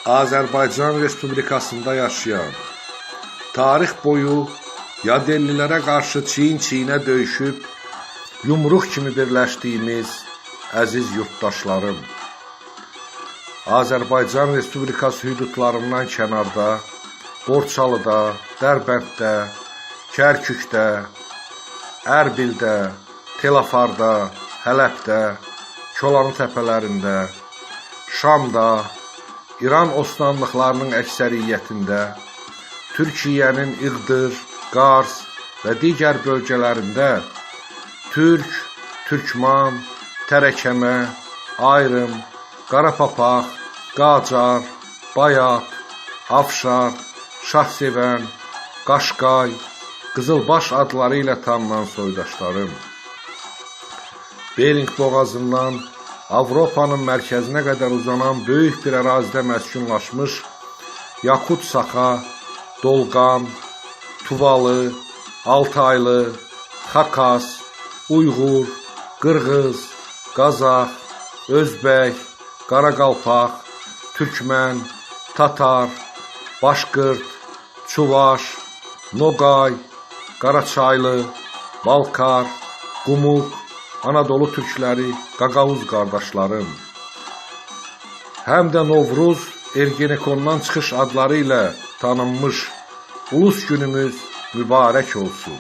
Azərbaycan Respublikasında yaşayan, tarix boyu yadellilərə qarşı çiyin-çiyinə döyüşüb, yumruq kimi birləşdiyimiz əziz yurtdaşlarım. Azərbaycan Respublikası hüdudlarından kənarda, Borçalıda, Dərbənddə, Kərkükdə, Ərbildə, Telafarda, Hələbdə, Kolanı təpələrində, Şamda, İran osmanlıqlarının əksəriyyətində, Türkiyənin İğdır, Qars və digər bölgələrində türk, türkman, tərəkəmə, ayrım, qarapapaq, qacar, bayat, afşar, şahsevən, qaşqay, qızılbaş adları ilə tanınan soydaşlarım. Bering boğazından Avropanın mərkəzinə qədər uzanan böyük bir ərazidə məskunlaşmış Yakut Saxa, Dolqan, Tuvalı, Altaylı, Xakas, Uyğur, Qırğız, Qazax, Özbək, Qaraqalpaq, Türkmən, Tatar, Başqırt, Çuvaş, Noqay, Qaraçaylı, Balkar, Qumuq, Anadolu türkləri, Qaqavuz qardaşlarım. Həm də Novruz Ergenekondan çıxış adları ilə tanınmış ulus günümüz mübarək olsun.